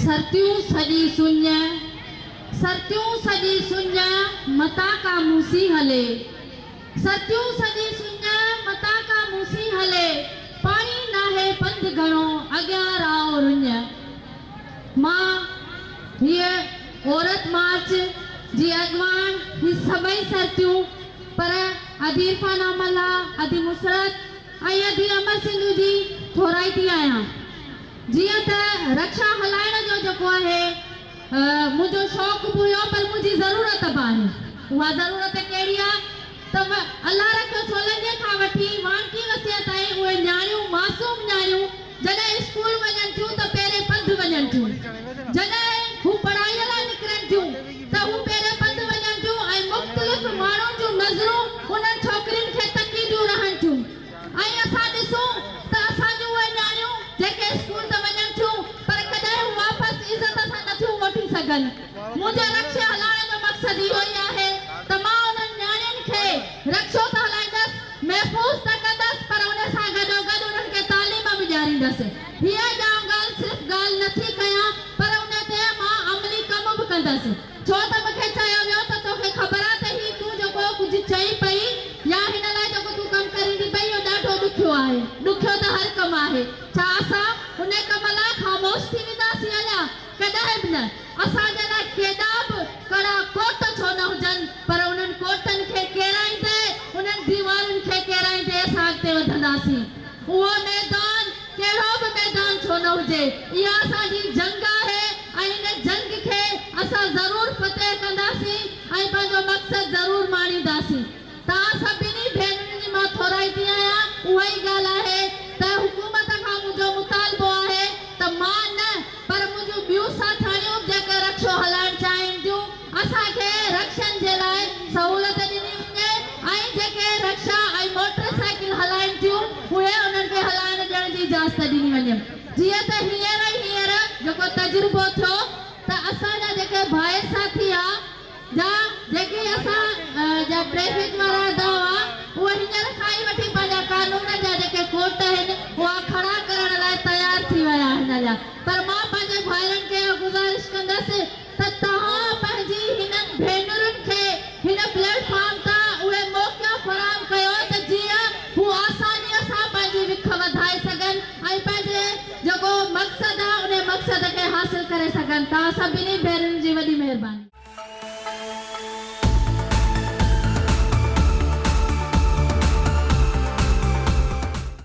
سرتيون سڄي سڃ، سرتيون سڄي سڃ، متان ڪا مون سين هلي. سرتيون سڄي سڃ، متان ڪا مون سين هلي. پاڻي ناهي پنڌ گهڻو، اڳيان رائو رڃ. مان هيء عورت مارچ جي اڳواڻ، هي سڀئي سرتيون، پر ادي عرفانه ملاح، ادي مسرت ۽ ادي امر سنڌو جي ٿورائتي آهيان. جيئن ته رڪشا هلائڻ جو جيڪو آهي منهنجو شوق به هيو پر منهنجي ضرورت به آهي. اها ضرورت ڪهڙي آهي ته الله رکيو سولنگيء کان وٺي واڻڪي وسيء تائين اهي نياڻيون معصوم نياڻيون جڏهن اسڪول وڃن ٿيون ته پيرين پنڌ وڃن ٿيون. جڏهن هو پڙهائيء لاء نڪرن ٿيون ته هو پيرين پنڌ وڃن ٿيون ۽ مختلف ماڻهن جون نظرون انهن ڇوڪرين کي تڪينديون رهن ٿيون. ۽ اسان ڏسون ته اسان جون اهي نياڻيون جيڪي اسڪول ته وڃن ٿيون پر ڪڏهن هو واپس عزت سان نٿيون موٽي سگهن. منهنجي رڪشي هلائڻ جو مقصد اهو ئي آهي ته مان انهن نياڻين کي رڪشو ته هلائيندس، محفوظ ته ڪندس پر ان سان گڏوگڏ انهن کي تعليم به ڏياريندس. هيء آئون ڳالهه صرف ڳالهه نٿي ڪيان پر ان تي مان عملي ڪم به ڪندس. ڇو ته مون کي چيو ويو ته توکي خبر آ ته هي تون جيڪو ڪجهه چئين پئي يا هن لاء جيڪو تون ڪم ڪريندين پئي اهو ڏاڍو ڏکيو آهي. ڏکيو ته هر ڪم آهي. ڇا اسان ان ڪم لاء خاموش ٿي وينداسين اڃا؟ ڪڏهن به نه. اسان جي لاء ڪيڏا به ڪڙا ڪوٽ ڇو نه هجن پر انهن ڪوٽن کي ڪيرائيندي، انهن ديوارن کي ڪيرائيندي اسان اڳتي وڌنداسين. اهو ميدان ڪهڙو به ميدان ڇو نه هجي، اها اسان جي جنگ آهي ۽ ان جنگ کي اسان ضرور فتح ڪنداسين ۽ پنهنجو مقصد ضرور ماڻينداسين. توهان سڀني ڀينرن جي مان ٿورائتي آهيان. اها ئي ڳالهه آهي ته حڪومت کان منهنجو مطالبو آهي ته مان نه پر منهنجون ٻيون ساٿياڻيون به جيڪي رڪشو هلائڻ چاهين ٿيون، اسان کي رڪشن جي لاء سهولت ڏني وڃي ۽ جيڪي رڪشا ۽ موٽر سائيڪل هلائين ٿيون اهي انهن کي هلائڻ ڏيڻ جي اجازت ڏني وڃي جيئن ته هينئر ئي هينئر جيڪو تجربو ٿيو ته اسان جا جيڪي ڀائر ساٿي ها جا جيڪي اسان جا ٽريفڪ وارا ادا هئا اهي هينئر کان ئي وٺي پنهنجا قانون جا جيڪي ڪوٽ آهن اها کڙا ڪرڻ لاء تيار ٿي ويا آهن اڃا پر مان پنهنجي ڀائرن کي اها گذارش ڪندس ته توهان پنهنجي هنن ڀينرن کي هن پليٽ فارم تان اهي موقعا فراهم ڪيو ته جيئن هو آسانيء سان پنهنجي وک وڌائي سگهن ۽ پنهنجي جيڪو مقصد آهي انهي مقصد کي حاصل ڪري سگهن. توهان سڀني ڀينرن جي وڏي مهرباني.